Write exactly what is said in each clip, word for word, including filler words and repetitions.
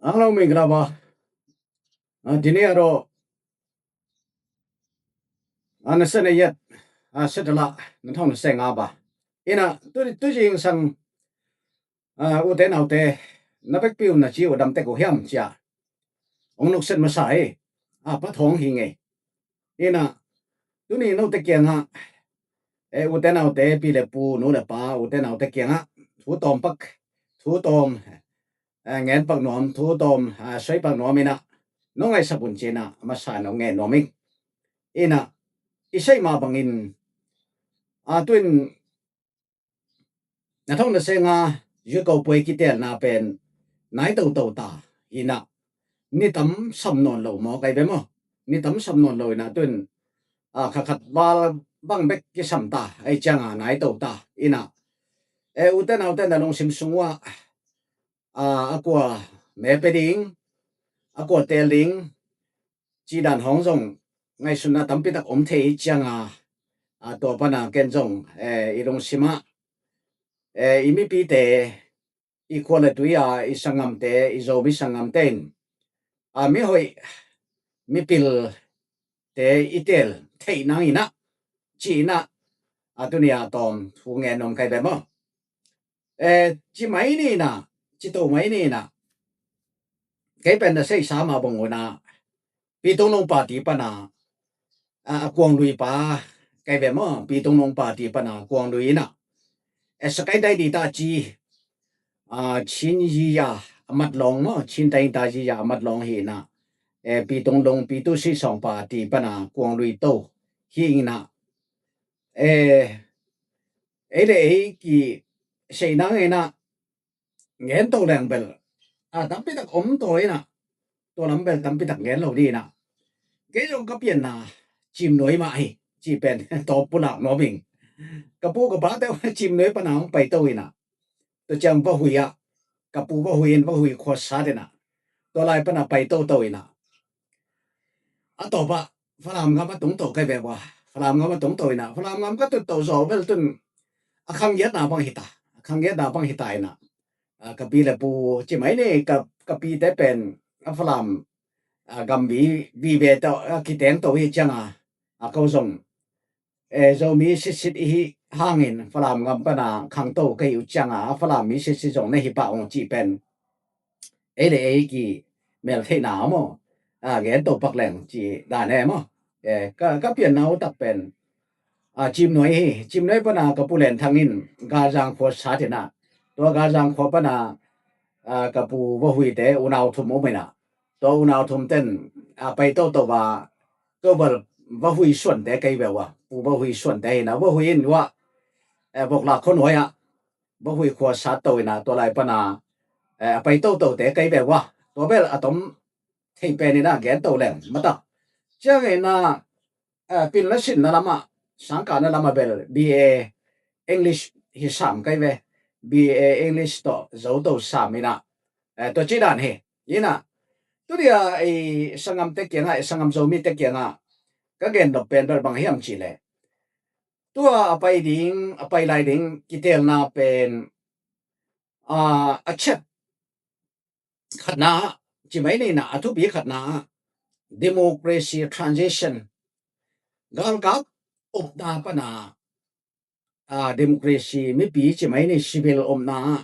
Ang lo ming kala ba. A, dini aro. A, na sene yet. A, setala na thong na senga ba. Ina tu tu jing sang. A, ute naute, na bekpi un na ci uh dam tek uh hiam cia. Ong nukset masa hi. A, pa thong hi ngei. Ina tuni note kiangah, e, ute naute, pi le pu, nu le pa, ute naute kiangah thu tawm pak, thu tawm, e, ngen pak nuam, thu tawm, a, soi pak nuam ina nong ngaihsak un cina masa nong ngen nuam ing. Ina i sei mah bangin, a, tuin na thong na senga yut ko puai kitelna pen nai toto ta ina, ni tam sam nawn lo maw kai ve maw? Ni tam sam nawn lo ina tuin, a, kha khat val bang bek kisam ta, ei cianga nai to ta ina, e, ute naute na lungsim sung uah, a, a kua me pe ding, a kua tel ding, ci dan hong zong ngaihsutna tampi tak om thei cianga, a, tua pana ken zong, e, i lungsimah, e, i mipite, i khua le tui a i sanggamte, i Zomi sanggamte in, a, mihoih, mipilte i tel theih nang ina, ci ina, a, tuni a tawm thu ngen nuam kai ve maw? E, ci mai ni ina, ci to mai ni ina. Kei pen na seisa mah bang una, Pi Tung Lung party pana, a, a kuang lui pa kai ve maw? Pi Tung Lung party pana kuang lui ina, e, sakai dai di ta ci, a, Chin yi ya a mat long maw? Chin dai ta yi ya a mat long hi ina, e, Pi Tung Lung, Pi Tu Si Song party pana kuang lui to hi ina, e, ei le ei ki sei nang ina, ngen to leng bel, a, tampi tak om to ina, tua lam bel tampi tak ngen lo di ina. Kei zong ka pianna Cim Nuai mah hi, ci pen tawp pulak nuam ing. Ka pu ka pate Cim Nuai pana hong pai to ina, tua ciang Vahui ah, ka pu Vahui in Vahui khua sat ina, tua lai pana pai toto ina, a tawpah Falam gam a tungto kai ve ua. Falam gam a tungto ina, Falam gam ka tutto zaw bel tun a khang giatna bang hita, a khang giatna bang hita ina, a, ka pi le pu ci mai ni, ka, ka pite pen a Falam, a, gam vi, vive to, a, kiteng to hi cianga, a, ko zong, e, Zomi sitsit ihi hangin Falam gam pana khangto ka hi uh cianga, a Falam mi sitsit zong na hi pah ung ci pen ei le ei ki meltheihna maw, a, gen to pak leng ci dan e maw? E, ka, ka pianna uh tak pen, a, Cim Nuai hi. Cim Nuai pana ka pu Len Thang in Galzang khua sat ina, tua Galzang khua pana, a, ka pu Vahui te unau thum um ina, tua unau thum ten, a, pai toto va, ko bel Vahui suante kei ve ua, pu Vahui suante hi ina, Vahui in ua, e, Vok Lak khua nuai ah Vahui khua sat to ina, tua lai pana, e, a pai toto te kei ve ua. Tua bel a tom thei pen ina gen to leng mata. Ciang ina, e, pin la sin na lama, sangkah na lama bel B A English hi sam kai ve, B A English to zo to sam ina, e, tua ci dan hi ina. Tudia i sangam te kianga, i sangam Zomi te kianga ka gen dop pen bel bang hiam ci le, tua a pai ding, a pai lai ding kitelna pen, a, a chet khatna, ci mai ni ina, a thupi khatna, democracy transition, galkap upna pana, a, democracy mipi ci mai ni civil upna,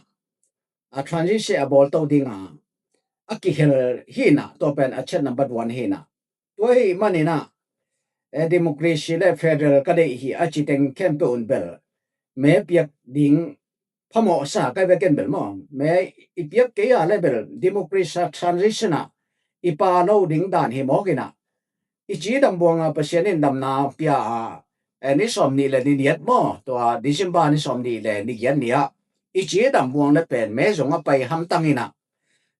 a, transition a bawl to dinga a kihel hi ina, tua pen a chet number one hi ina. Tua hi man ina, e, democracy le federal ka deih hi a ci teng khempeuh un bel me piak ding phamawh sa kai ve ken bel maw? Me i piak kei a le bel democracy transition ah i pa lo ding dan hi mawk ina, i ci dambuanga Pasian in damna pia a, e, ni sawm nih le ni giat maw, tua December ni sawm nih le ni giat ni ah i ci dambuang le pen me zong a pai hamtang ina,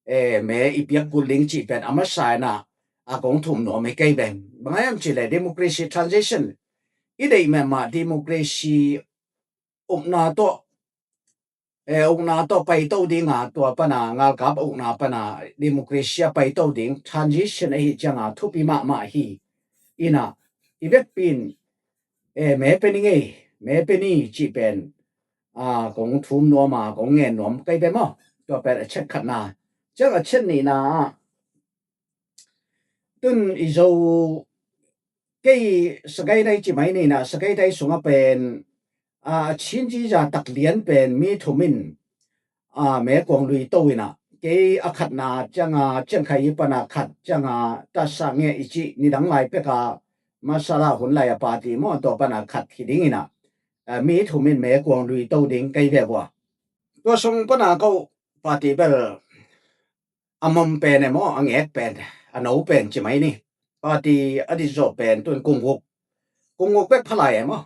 e, me i piak kul ding ci pen a masa ina a kong thum nuam hi kei ve. Bang hiam ci le democracy transition i deih mema democracy upna tawh, e, ukna tawh paito dinga, tua pana ngalkap ukna pana democracy a paito ding transition ahi cianga thupi mahmah hi. Ina i vekpin, e, me pe ni ngei, me pe ni cih pen, a, kong thum nuama kong ngen nuam kei ve maw? Tua pen a chet khatna. Ciang a ciat nihna ah tun i Zo kei Sagaing Taing ci mai ni na, Sagaing Taing sungah pen a Chin ziza tak lian pen mi thum in a Mekuang lui to ina, kei a khatna cianga Ciangkhai i pana khat cianga Tasa Nge i cih nidang lai peka masala hun lai a party maw, tua pana khat hi ding ina, a mi thum in Mekuang lui to ding kei ve vua. Tua sung pana ko party bel a mom pen e maw, a ngek pen, a no pen ci mai ni. Party a dit zawh pen tun kum guk, kum guk bek phalai e maw.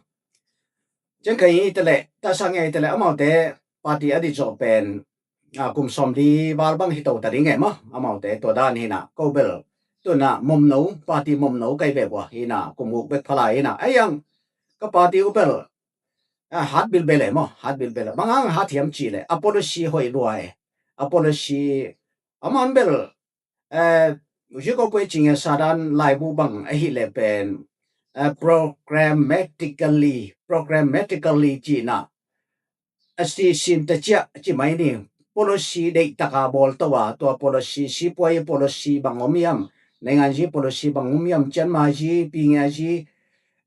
Ciangkhai i tele, Tasa Nge i tele, amaute party a dit zawh pen a kum sawmli val bang hi to ta ding e maw. Amaute tua dan hina, ko bel tuna mom no, party mom no kei ve vua hina, kum guk bek phalai hina. Ei ang ka party u bel a hat bilbel e maw, hat bilbel e. Bang ang hat hiam cih le a policy hoih lua e. A policy a man bel eh, Zico Puei Cing e sadan laibu bang ahi le pen eh, programmatically, programmatically cihna a sisin ta ciah ci mai ni. Policy deih taka bawl to a, tua policy, sipuai policy bang om hiam, naingan zi policy bang om hiam, cianma zi, pingia zi,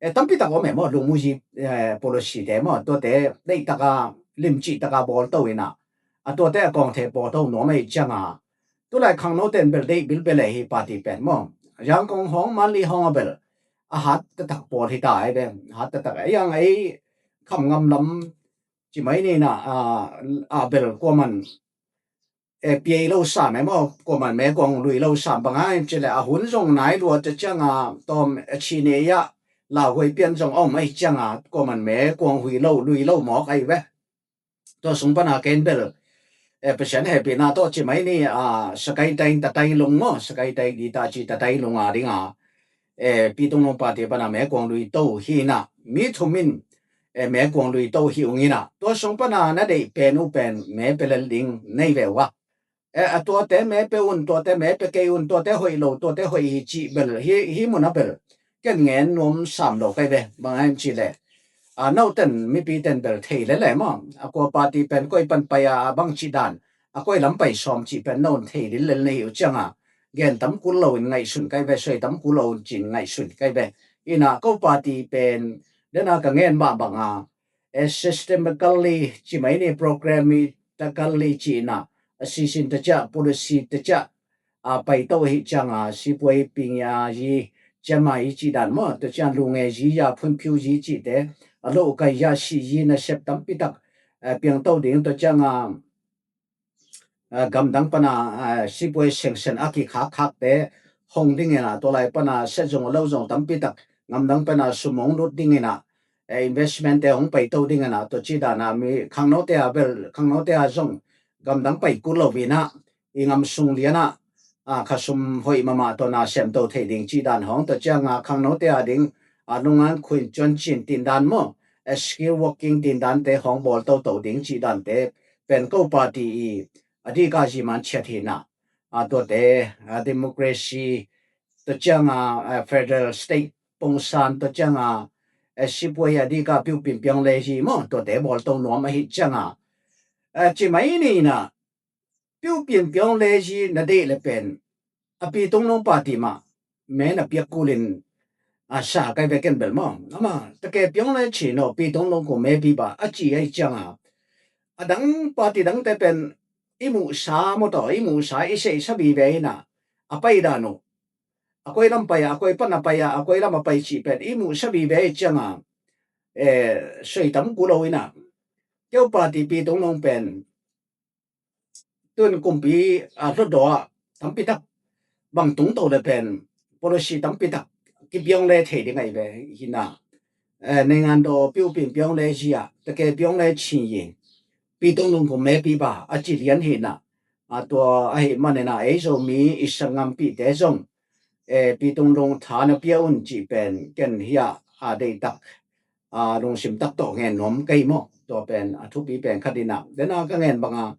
eh, tampi tak om e maw, lungmu zi eh, policy te maw, tuate deih taka limcih taka bawl to ina, a tuate a kawng thei pawl to nuam ahi cianga tulai khangno ten bel deih bilbel e hi party pen maw. Zangkong hong, Manli hong a bel a hat tatak pawl hi ta ai ve, hat tatak ai ang ei kham ngam lam ci mai ni na a, a bel kuaman e piai lo sam e maw, kuaman Mekuang lui lo sam bang ai ci le a hun zong nai lua ta cianga tawm a ci ne ya la huai pian zong om ai cianga kuaman Mekuang hui lo lui lo mawk ai ve. Tua sung pana ken bel eh, Pasian hehpihna tawh ci mai ni a, Sagaing Taing, Tataing Lung maw, Sagaing Taing di ta ci Tataing Lung a dinga eh, Pi Tung Lung party pana Mekuang lui to hina, mi thum in eh, Mekuang lui to hi ung ina, tua sung pana na deih pen u pen me pe lel ding nei ve uh a. Eh, a tuate me pe un, tuate me pe kei un, tuate hoih lo, tuate hoih hi cih bel hi, hi mun a bel ken ngen nuam sam lo kai ve. Bang ai ci le a, no ten mipi ten bel thei le le maw, a kua party pen koi pan pai a, a bang ci dan, a koi lam pai sawm cih pen no thei lil lel nei uh cianga gen tam kul lo in ngaihsun kai ve, soi tam kul lo in cin ngaihsun kai ve. Ina ko party pen dena ka ngen mah banga eh, systemically ci mai ni, programmatically cihna a sisin ta ciah, policy ta ciah a pai to hi cianga sipuai pingia yi ciama yi cih dan maw, ta ciang lunge yi ya phunphiu yi cihte a lo kai ya si yi nasep tampi tak eh, piang to ding, ta cianga eh, gamdang pana eh, sipuai sengsen a kikhakkhakte hong ding ina, tua lai pana set zong lo zong tampi tak gamdang pana sumong lut ding ina eh, investment te hong pai to ding ina, tua ci dana mi khangnote a bel, khangnote a zong gamdang pai kul lo vina i ngam sung liana a, khasum hoih mama tawna sem to thei ding ci dan hong, tua cianga khangnote a ding a, nungan khuin cuan cin tin dan maw, a skill working tin dan te hong bawl to to ding ci dan te pen ko party i a dika ziman ciat hina. A, tuate a, democracy, tua cianga a, federal state pongsan, tua cianga a, sipuai a dika piupin piang le hi maw, tuate bawl to nuam ahi cianga a, ci mai ni na, piupin piang le hi na deih le pen a, Pi Tung Lung party mah me na piak kulin a, sa kai ve ken bel maw. Ama take piang le chin aw, Pi Tung Lung ko me pi ba a ci ai cianga a, dang party dangte pen i muhsa maw taw, i muhsa i seihsa vive ina a pai dan uh, a koi lam pai a, a koi pan a pai a, a koi lam a pai cih pen i muhsa vive ai cianga eh, soi tam kul lo ina, keu party Pi Tung Lung pen tun kumpi a, hlutdaw ah tampi tak bang tung to le pen policy tampi tak kipiang le thei ding ai ve hina. Eh, naingan daw piupin piang le zia, take piang le chin yi, Pi Tung Lung ko me pi ba a ci lian hina. A, tua ahi manina ei Zomi i sangam pite zong eh, Pi Tung Lung tha na pia un cih pen ken hia a, deih tak a, lungsim tak tawh ngen nuam kei maw. Tua pen a thupi pen khat ina, dena ka ngen banga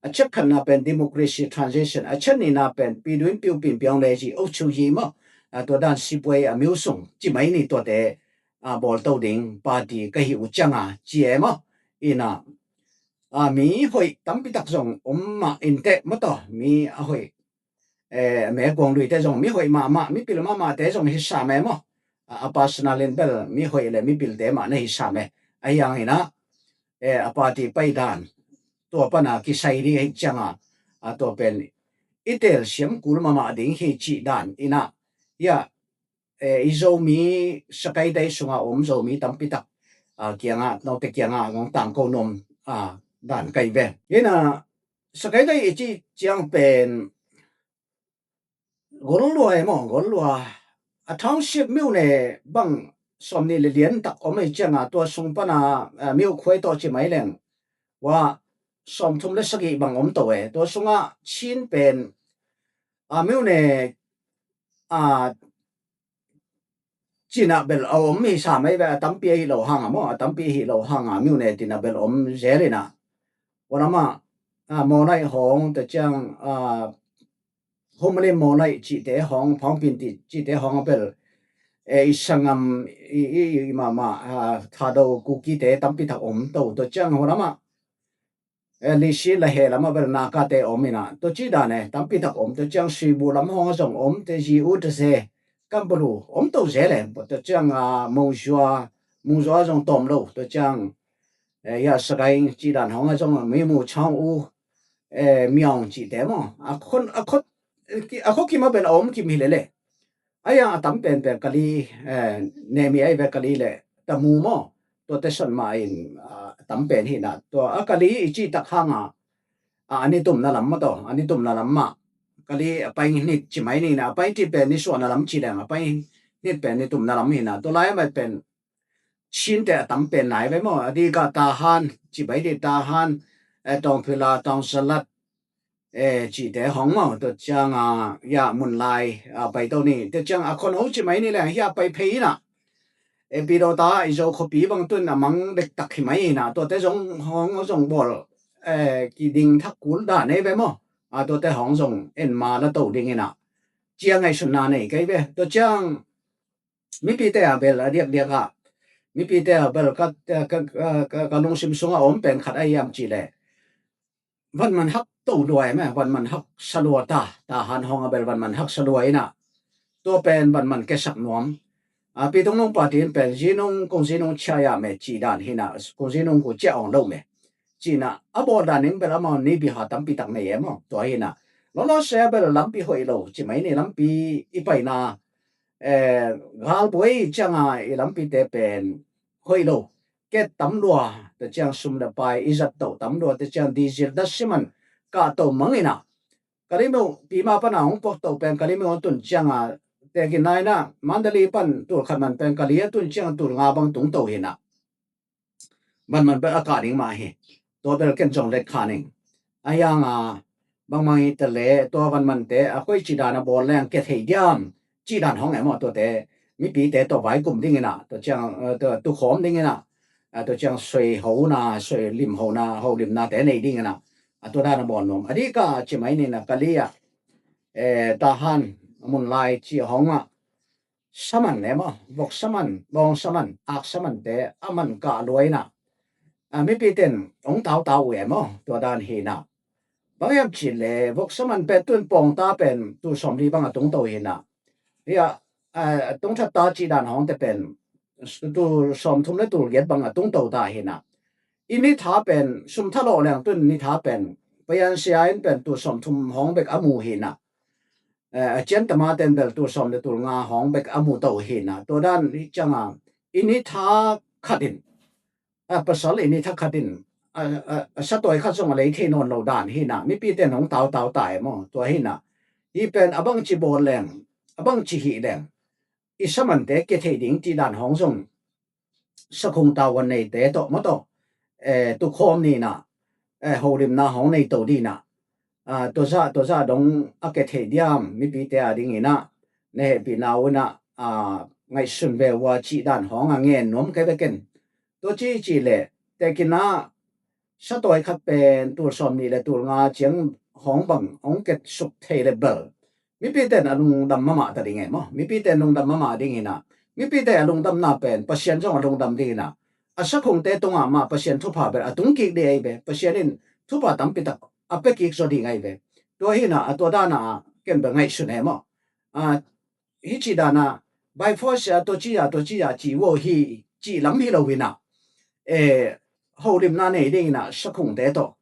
a ciat khatna pen democracy transition, a ciat nihna pen Pi Duin piupin piang le hi, o chu hi maw. A, tua dan sipuai a miu sung ci mai ni, tuate a, bawl to ding party ka hi uh cianga ci e maw. Ina a, mi hoih tampi tak zong om mah inteh maw taw, mi a hoih, eh, mekuang luite zong mi hoih mahmah, mipil mahmahte zong hi sam e maw. A, a personal in bel mi hoih le mipilte mah na hi sam e. Ahi hangin ah, eh, a party paidan tua pana kisai ding ahih cianga, a, tua pen i telsiam kul mahmah ding hi cih dan in ah, hia, eh, i Zomi Sagaing Taing sunga om Zomi tampi tak, a, kianga, note kianga ngong tangko nuam, a, dan kai ve. Hina Sagaing Taing i cih ciang pen Golluai maw, Golluai a township myone bang sawmnih le lian tak om ahih cianga tua sung pana, a, myo khuai tawh ci mai leng, wa, sawmthum le sagih bang om to e. Tua sungah Chin pen, a, myone, a, cinah bel a om hi sam ahi ve, a tampi ahi lo hanga maw, a tampi ahi lo hanga myone cinah bel om zel inah. Ua lamah, a, Mawnaih hawng, tua ciang, a, Humalim Mawnaih cihte hawng, Phawngpin cihte hawng a bel, e, i sangam, i, i, i mahmah, a, Thado Kukite tampi tak om to, tua ciang ua lamah, e, Lisi Lahe lamah bel Nagate om inah, tua cih dan e, tampi tak om, tua ciang Suibu lam hawng a zong om, te Zi U te se, Kampalu om to zel e, tua ciang, a, Mungzua, Mungzua zong tawm lo, tua ciang, e, hia Sagaing cih dan hawng a zong, Mimu Chang U, e, Miawng cihte maw. A khon, a khot, a khot kim a bel a om kim hi lele. Ahi a tam penpen Kali, eh, Nemi ahi ve Kali le Tamu maw. Tuate son mah in, ah, a tam pen hinah. Tua a Kali i cih tak hanga, ah, a nitumna lam maw taw, a nitumna lam mah. Kali a pai hnit ci mai ninah, a pai hnit pen nisuahna lam ci leng, a pai hnit pen nitumna lam hinah. Tua lai a mai pen Chinte a tam pen nai ve maw. A dikah Tahan, ci pai dih Tahan, eh, Tawngphila, Tawngsalat, eh, cihte hong maw, tua cianga, ya, Munlai, a, pai to ni. Tua ciang a khon ho ci mai ni leng, hia pai phei inah. E, Pidawta, i Zo khuapi bang tun a mang dektak hi mai inah. Tuate zong hong zong bawl, eh, kiding thak kul dan ei ve maw. A, tuate hong zong en ma la to ding inah. Ciang ngaihsutna nei kei ve. Tua ciang mipite a bel a diakdiak ah. Mipite a bel ka, ka, ka, ka, ka lungsim sungah a om pen khat a hiam cih leh. Van man hak to lua e meh, van man hak sa lua ta, Tahan hong a bel van man hak sa lua inah. Tua pen van man kesak nuam. A, Pi Tung Nung party in pen Zi Nung, Kung Zi Nung cia ya meh cih dan hinah, Kung Zi Nung ku cia ong lo meh. Cinah, a bawl dan in bel amau ni biha tampi tak nei e maw, tua hinah. Lawlaw se a bel lampi hoih lo, ci mai ni lampi i paina, eh, galbuai cianga i lampite pen hoih lo. Ket tam lua, tua ciang sum le pai i zat toh tam lua, tua ciang diesel dah siman kah toh mang inah. Kali meuh, Pima pana hong puak toh pen Kali meuh a tun cianga, tekin naina, Mandalay pan tul khat man pen Kali a tun ciang tul nga bang tung toh hinah. Van man bel a kah ding mah hi. Tua bel ken zong let kha ning. A hianga, bangmang hi ta le, tua van mante, a koi cih dan a bawl leng kia thei diam, cih dan hong e maw tuate, mipite tua vai kum ding inah, tua ciang, eh, tua tukhawm ding inah, eh, tua ciang soi hona, soi lim hona, ho limnate nei ding inah, a tua dan a bawl nuam. A dikah ci mai ninah Kali ah, eh, Tahan, Munlai cih hong ah, saman e maw, vok saman, bawng saman, ak samante a man kah lua inah. A, mipiten hong tautau uh e maw, tua dan hinah. Bang hiam cih leh, vok saman pen tun pawngta pen tul sawmli bang a tung to hinah. Hia, a, tung thatta cih dan hongte pen tul sawmthum le tul giat bang a tung to ta hinah. I nitha pen sum thalawh leng tun nitha pen payan sia in pen tul sawmthum hong bek a mu hinah. Eh, a cian tamaten bel tul sawm le tul nga hong bek a mu to hinah. Tua dan hi cianga, i nitha khat in, a, pasal i nitha khat in, a, a, a satawi khat zong a lei thei nawn lo dan hinah. Mipiten hong tautau ta e maw, tua hinah. Hi pen a bang ci bawl leng, a bang ci hih leng, i samante kia thei ding cih dan hong zong sakhung tavuan neite tawh maw tawh, eh, tukhawm ninah, eh, holimna hong nei to dinah. Ah, tua zah, tua zah dong a kia thei diam, mipite a ding inah, na hehpihna uh inah, ah, ngaihsun ve ua cih dan hong a ngen nuam kei ve ken. Tua ci cih leh, tekinah, satawi khat pen tul sawmnih le tul nga ciang hong bang hong ketsuk thei le bel, mipiten a lungdam mahmah ta ding e maw. Mipiten lungdam mahmah ding hinah. Mipite a lungdamna pen Pasian zong a lungdam ding hinah. a sakhungte tungah mah Pasian thupha bel a tung kik ding ahi ve. Pasian in thupha tampi tak a pia kik zaw ding ahi ve. Tua hi inah a tua dan ah ken bel ngaihsun e maw. A, hi cih dan ah by force a tua ci a tua ci a ci uh hi cih lam hi lo inah, e, holimna nei ding inah sakhungte tawh,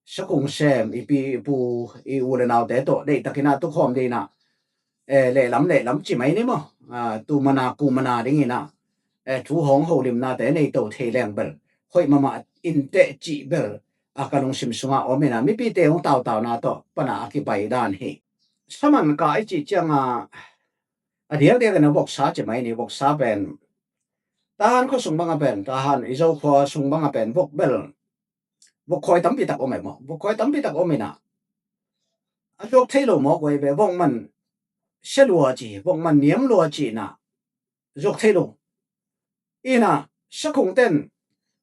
sakhung sem i pi i pu, i u le naute tawh deihtak inah tukhawm ding inah, e, lehlam lehlam ci mai ni maw. A, tumana kumana ding inah, e, thu hong holimnate nei to thei leng bel hoih mahmah inteh cih bel, a, ka lungsim sungah om inah mipite hong tautauna tawh pana a kipai dan hi. Saman kah i cih cianga a diakdiak in a voksa ci mai ni. Voksa pen Tahan khua sung banga pen, Tahan i Zo khua sung banga pen vok bel, vok khawi tampi tak om e maw. Vok khawi tampi tak om inah a zuak thei lo mawk uh ahi ve. Vok man sia lua ci, vok man niam lua ci inah zuak thei lo. Inah sakhungten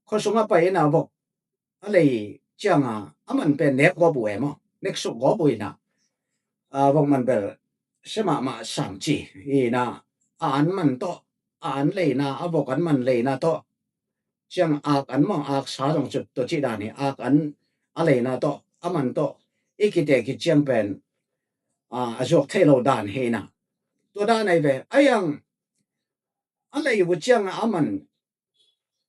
khua sungah pai inah vok a lei cianga a man pen nek gawp uh e maw, nek suk gawp uh inah, a, vok man bel sia mahmah sang ci inah, a an man tawh, a an leina, a vok an man leina tawh, ciang ak an maw, ak sa zong cut tua cih dan hi, ak an a leina tawh, a man tawh i kitek hi ciang pen, a, a zuak thei lo dan hi inah. Tua dan ahi ve. A iang a lei uh cianga a man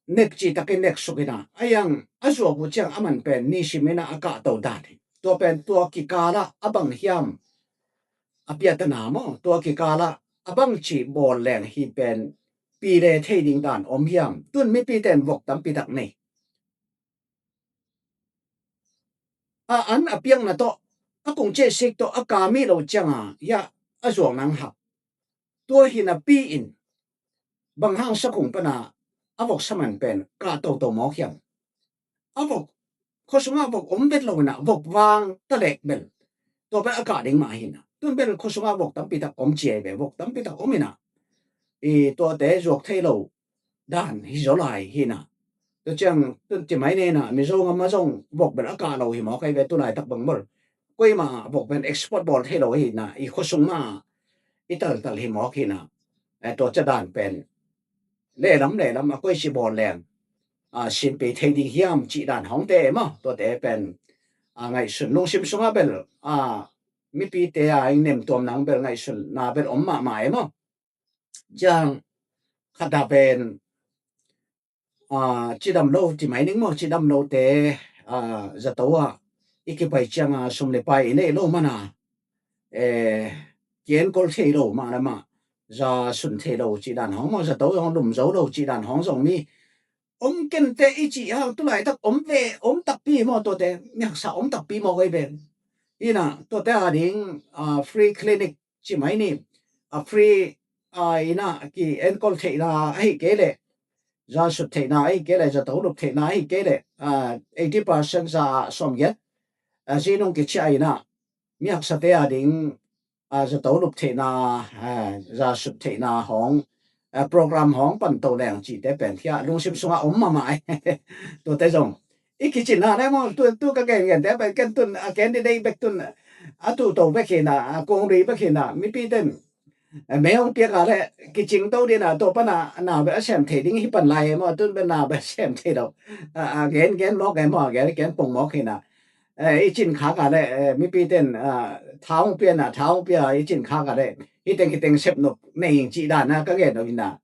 nek cih takin nek suk inah, a iang a zuak uh ciang a man pen nisim inah a kahto dan hi. Tua pen tua kikalah a bang hiam a piatana maw, tua kikalah a bang cih bawl leng hi pen pile thei ding dan om hiam. Tun mipite in vok tampi tak nei. A an a piakna tawh, a kung ciahsik tawh a ka mi lo cianga hiah a zuak nang hak. Tua hi napi in bang hang sakhung pana a vok saman pen kah toto mawk hiam. A vok khua sungah vok om vet lo inah vok vang talek bel, tua bel a kah ding mah hi inah. Tun bel khua sungah vok tampi tak om ci ahi ve, vok tampi tak om inah, i tuate zuak thei lo dan hi zaw lai hi inah. Tua ciang tun ci mai ni inah Mizo ngam ah zong vok bel a kah lo hi mawk ahi ve. Tulaitak bang bel koimah vok pen export bawl thei lo hi inah, i khua sung mah i taltal hi mawk hi inah. E, tua ca dan pen lehlam lehlam a koici bawl leng, a, sinpei thei ding hiam cih dan hong te e maw. Tuate pen, a, ngaihsun, lungsim sungah bel, a, mipite a ing nemtuam nang bel ngaihsunna bel om mahmah e maw. Ciang khat a pen, a, cidam lo ci mai ning maw, cidam lote, a, zato ah i kipai cianga sum le pai i neih lo mana, e, kienkol thei lo mah lamah za sun thei lo cih dan hong maw, zato hong lum zo lo cih dan hong zong mi om kente i cih hang tulaitak om ve, om takpi maw, tuate mi haksa om takpi maw koi ve. Inah tuate a ding, a, free clinic ci mai ni, a, free, a, inah kienkol theihna ahi kei leh, za sut theihna ahi kei leh, zato lup theihna ahi kei leh, a, eighty percent za sawmgiat, a, zinung kicia inah mi haksate a ding, a, zato lup theihna, a, za sut theihna hong, a, program hong pan to leng cihte pen hiah lungsim sungah om mahmah e. Tuate zong i kicinna le maw, tu, tu ka gengente pen ken tun a candidate bek tun a tuto bek hi inah, a kongri bek hi inah, mipite in, e, mei hong piak a le kicing to ding inah, tua pana na bel a sem thei ding hi pan lai e maw. Tun bel na bel a sem thei lo. A, a gen gen mawk e maw, a gen gen pong mawk hi inah. E, i cin khak a le, e, mipite in, a, tha hong pia inah, tha hong pia, i cin khak a le hi teng hi teng sep nop nei ing cih dan a ka gen lo hi inah.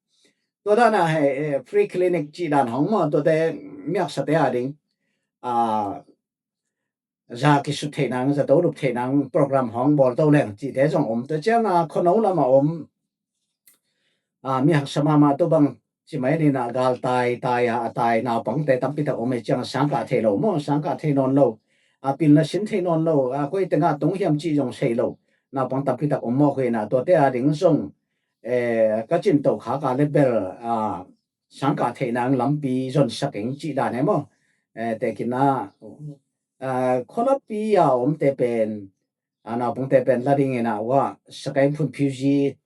Tua dan a hei, e, free clinic cih dan hong maw, tuate mi haksate a ding, a, za kisut theih nang, zato lup theih nang program hong bawl to leng cihte zong om. Tua cianga khuano lamah om, a, mi haksa mahmah tu bang ci mai ni inah, galtai tai a, a tai naupangte tampi tak om e. Cianga sangkah thei lo maw, sangkah thei nawn lo, a, pilna sin thei nawn lo, a, koi tengah tung hiam cih zong sei lo naupang tampi tak om mawk hi inah. Tuate a ding zong, e, ka cin to khak a le bel, a, sangkah theih nang lampi zonsak ing cih dan e maw. E, tekina, a, khualapi a omte pen, a, naupangte pen la ding inah, ua, Sagaing Phunphyu Zi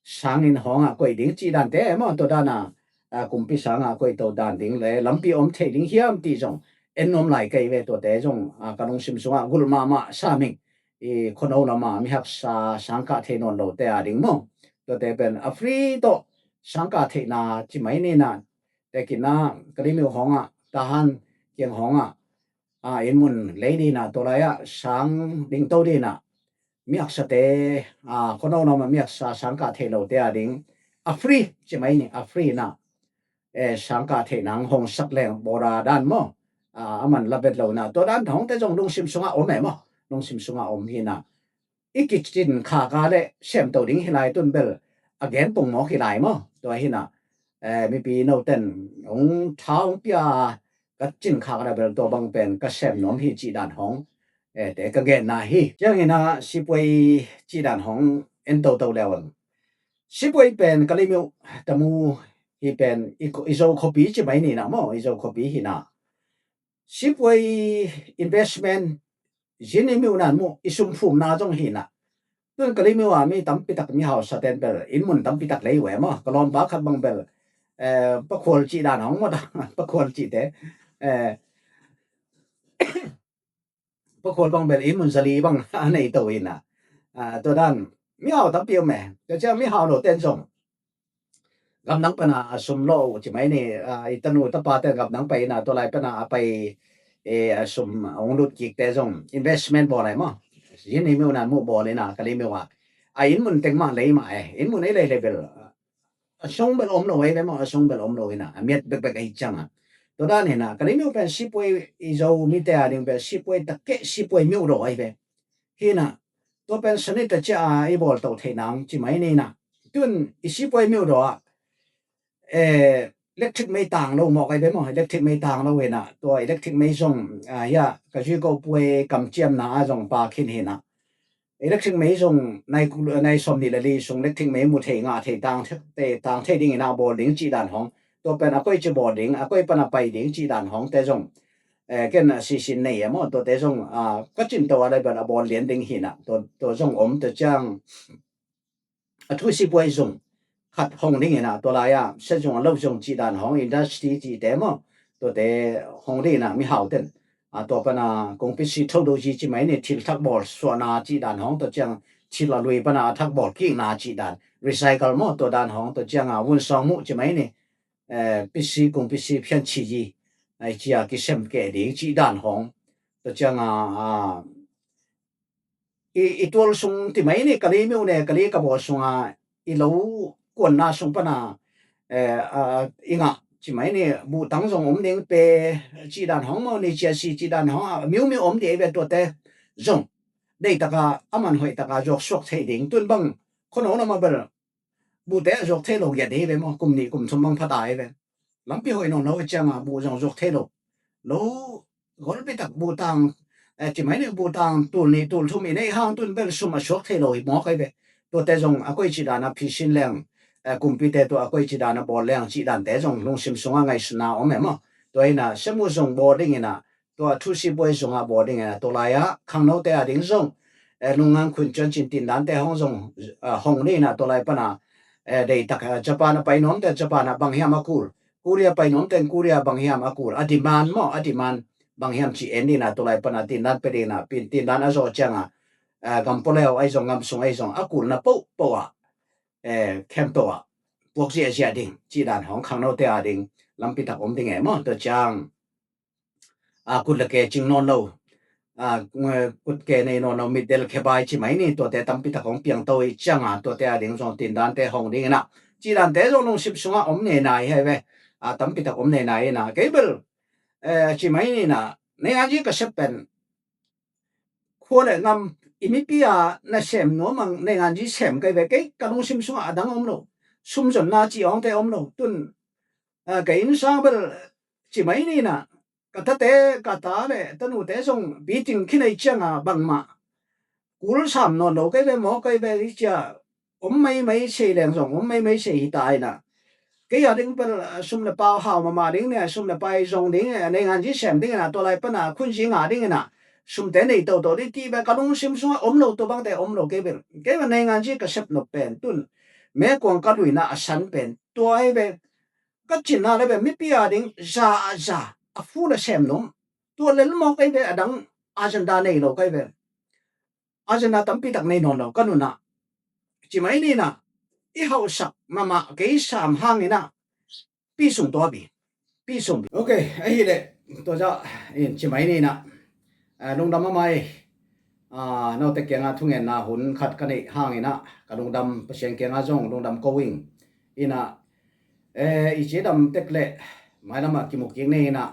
sanginn hong ah koih ding cih dante e maw. Tua dan a, a, kumpi sang ah koih to dan ding le lampi om thei ding hiam ti zong en nuam lai kei ve. Tuate zong, a, ka lungsim sungah gulh mahmah sam ing. I khuano lamah mi haksa sangkah thei nawn lote a ding maw, tuate pen a free tawh sangkah theihna ci mai ni inah, Tekina Kalemyo hong ah, Tahan kiang hong ah, a, inn mun lei dina, tua lai ah sang dingto dina, miaksate, a, khuanau nam a miaksa sangkah theih lote a ding a free ci mai ni, a free na, e, sangkah theih nang hong sak leng bawra dan maw, a, a man la vet lo na, tua dan hong te zong lungsim sungah om e maw, lungsim sungah om hina. I kicin khaka le semto ding hilai tun bel a gen pongmawk hilai maw. Tua hina, e, mipi noten hong tha hong pia ka cin khak le bel tua bang pen ka sem nuam hi cih dan hong, e, te ka genna hi. Ciangina sipuai cih dan hong en toto leu ang. Sipuai pen Kalemyo tamu hi pen i, i Zo khuapi ci mai nina maw, i Zo khuapi hina. Sipuai investment, zin i miuh nan muh i sumphumna zong hina. Tun Kalemyo a mi tampitak mi hausa ten bel inn mun tampitak lei uh e maw. Ka lawmpa khat bang bel, e, Pakhual cih dan hong maw ta, Pakhual cihte, e, Pakhual bang bel inn mun zali bang a nei to hina. A, tua dan mi hau tampi om e. Tua ciang mi hau lo ten zong gamdang pana a sum lo ci mai ni, a, i tanu tapa ten gamdang pai ina, tua lai pana a pai, e, a sum a hong lut kikte zong investment bawl ai maw. Zin i miuh nan muh bawl ina Kalemyo a, a inn mun teng mah lei mah e, inn mun ei lei lei bel a sung bel om lo ei ve maw, a sung bel om lo ina, a miat bekbek ei cianga. Tua dan hina Kalemyo pen sipuai i Zo mite a ding pen sipuai takkeh sipuai miuh lo ei ve. Hina, tua pen sanita cia a i bawl to thei nang ci mai nina. Tun i sipuai miuh daw ah, e, electric mei tang lo mawk ai ve maw, electric mei tang lo hina, tua electric mei zong, a, hia, ka zui ko puai kamciamna a zong pa khin hina. Electric mei zong nai, nai sawm nih le li sung electric mei mu thei ngah thei tang, te, tang thei ding hina bawl ding cih dan hong. Tua pen a koi ci bawl ding, a koi pan a pai ding cih dan hong te zong e, ken a sisin nei e maw, tuate zong, a, ka cin to a lai bel a bawl lian ding hina, tua, tua zong om, tua ciang a thu sipuai zong khat hong ding hina, tua lai a, set zong a lo zong cih dan hong, industry cihte maw, tuate hong ding hina, mi hau ten. A, tua pana kong pisi tho do zi ci mai ni, thil thak bawl suahna cih dan hong, tua ciang thil a lui pana a thak bawl kikna cih dan, recycle maw, tua dan hong, tua ciang a vun sawng muh ci mai ni, e, pisi kung pisi phian ci yi, ai cia kisem keh ding cih dan hong. Tua cianga, a, i, i tual sung ti mai ni, Kalemyo ne, Kale ka bawl sunga i lo kuanna sung pana, e, a, i ngah ci mai ni, buhtang zong om ding pe cih dan hong maw, ni cia si cih dan hong, a, miumiu om ding ei ve tuate zong. Deitaka, a man hoihtaka zuak suak thei ding, tun bang, khuano nama bel, buhte a zuak thei lo giat hi ve maw, kum nih kum thum bang phata hi ve. Lampi hoih nawn lo a cianga buh zong zuak thei lo. Lo golpitak buhtang, e, ci mai ni buhtang tul nih tul thum i neih hang tun bel sum a suak thei lo hi mawk hi ve. Tuate zong a koi ci dana phisin leng, e, kumpite tua a koi ci dana bawl leng ci dante zong lungsim sunga ngaihsutna om e maw. Tua hina semu zong bawl ding hina, tua thu sipuai zongah bawl ding hina, tua lai-ah khangnote a ding zong, e, lungngan khun cuan cin tindante hong zong, e, hong ni hina, tua lai pana, e, deitak, e, Japan a pai nuamte Japan ah banghiam a kul, Korea pai nuamte Korea banghiam a kul, a demand maw, a demand banghiam ci en ni hina, tua lai pana tindan pe ding hina, pin tindan a zawh cianga, e, gam poleo ai zong gam sung ai zong a kulna popoh ah, e, khempeuh ah puak ziahziah ding ci dan hong khangnote a ding lampitak om ding e maw, tua ciang a, kut le ke cing nawn lo, a, kut ke nei nawn lo, mitdel khebai ci mai ni, tuate tampitak hong piangto i cianga, tuate a ding zong tindante hong ding hina, ci dante zong lungsim sunga om nei nai hi ve, a, tampitak om nei nai hina, kei bel, e, ci mai nina, nei nganzi ka sep pen, khua le ngam i mipi a na sem nuam ang nei nganzi sem kei ve, kei ka lungsim sunga a dang om lo, sumzonna ci awngte om lo, tun, a, kei innsang bel ci mai nina, ka tate, ka ta le tanute zong biting khinei cianga bangmah kul sam nawn lo kei ve maw, kei ve i cia om maimai sei leng zong om maimai sei hi ta ina. Kei a ding pel, a, sum le pau hau mama ding ne, sum le pai zong ding ne, nei nganzi sem ding ina, tua lai pana khunzi nga ding ina, sumte nei toto ding ti ve ka lungsim sunga om lo, tua bangte om lo kei ve. Kei ve nei nganzi ka sep nop pen tun mekuang ka luina a san pen tua hi ve. Ka cinna le ve mipi a ding za a za a fu le sem nung tua lel mawk ei ve, a dang agenda nei lo kei ve. Agenda tampitak nei nawn lo ka nunah ci mai nina, i hauhsak mama kei sam hangina pi sung tua pi. Ok, ahih leh tua zah in ci mai ni in ah, lungdam mahmah ei. Note kiangah thungetna hun khat ka neih hangin ah ka lungdam, Pasian kiangah zong lungdam ko ing. In ah, i cidam tek leh mailamah kimu kik ni in ah,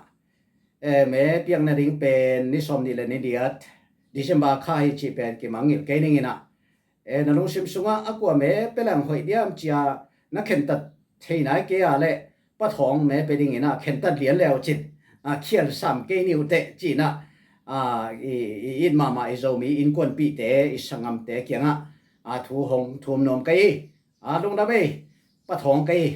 me piakna ding pen ni sawmnih le ni giat December kha hi cih pen kimangngilh kei ning in ah, na lungsim sungah a kua me pia leng hoih diam ci-a na khentat thei nai kei a leh, Pa Thawng me pia dingin ah khentat lian le uh cin, khial sam kei ni uh teh ci-in ah, i it mahmah i Zomi innkuanpihte, i sanggamte kiangah thu hong thum nuam ka hi. Lungdam ei, Pa Thawng ka hi.